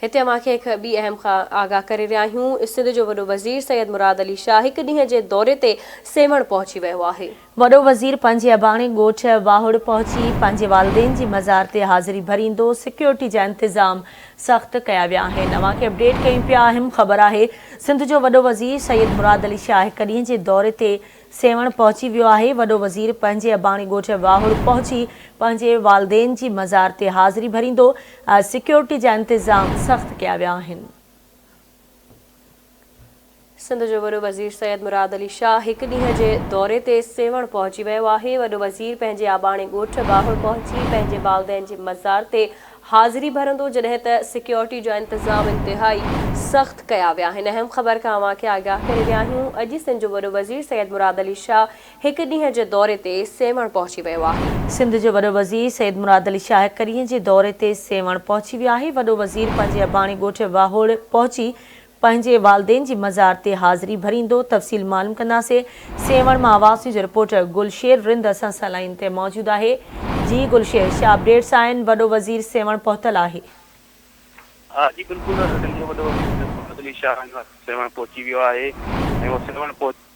هتي اوهان کي هڪ ٻي اهم کان آگاهه ڪري رهيا آهيون، سنڌ جو وڏو وزير سيد مراد علي شاهه هڪ ڏينهن جي دوري تي سيوهڻ پهچي ويو آهي. وڏو وزير پنهنجي اباڻي ڳوٺ واهڙ پهچي پنهنجي والدين جي مزار تي حاضري ڀريندو، سيڪيورٽي جا انتظام سخت ڪيا ويا آهن، اوهان کي اپڊيٽ ڪيون پيا، اهم خبر آهي سنڌ جو وڏو وزير سيد مراد علي شاهه هڪ ڏينهن جي دوري تي سيوهڻ پهچي ويو آهي، وڏو وزير پنهنجي اباڻي ڳوٺ واهڙ پهچي پنهنجي والدين جي مزار تي حاضري ڀريندو، سيڪيورٽي جا انتظام سخت ڪيا ويا آهن. سنڌ جو وڏو وزير سيد مراد علي شاهه هڪ ڏينهن جي دوري تي سيوهڻ پهچي ويو آهي، وڏو وزير پنهنجي آباڻي ڳوٺ واهڙ پهچي پنهنجي والدين جي مزار تي حاضري ڀرندو، جڏهن ته سيڪيورٽي جا انتظام انتهائي سخت ڪيا ويا آهن. اهم خبر کان اوهان کي آگاهه ڪري رهيا آهيون، اڄ سنڌ جو وڏو وزير سيد مراد علي شاهه هڪ ڏينهن جي دوري تي سيوهڻ پهچي ويو آهي. سنڌ جو وڏو وزير سيد مراد علي شاهه هڪ ڏينهن جي دوري تي سيوهڻ پهچي ويو آهي، وڏو وزير پنهنجي اباڻي ڳوٺ واهوڙ پهچي پنهنجي والدين جي مزار تي حاضري ڀريندو، تفصيل معلوم ڪنداسين، سيوهڻ مان آواز نيوز جو رپورٽر گل شير رند اسان سان لائين تي موجود آهي، جي گل شير ڇا اپڊيٽس آهن، وڏو وزير سيوهڻ پهتل آهي. ها جي بلڪل سنڌ جو وڏو وزير سيد مراد علي شاهه هن وقت سيوهڻ پهچي ويو آهي ۽ اهو سيوهڻ پهچي.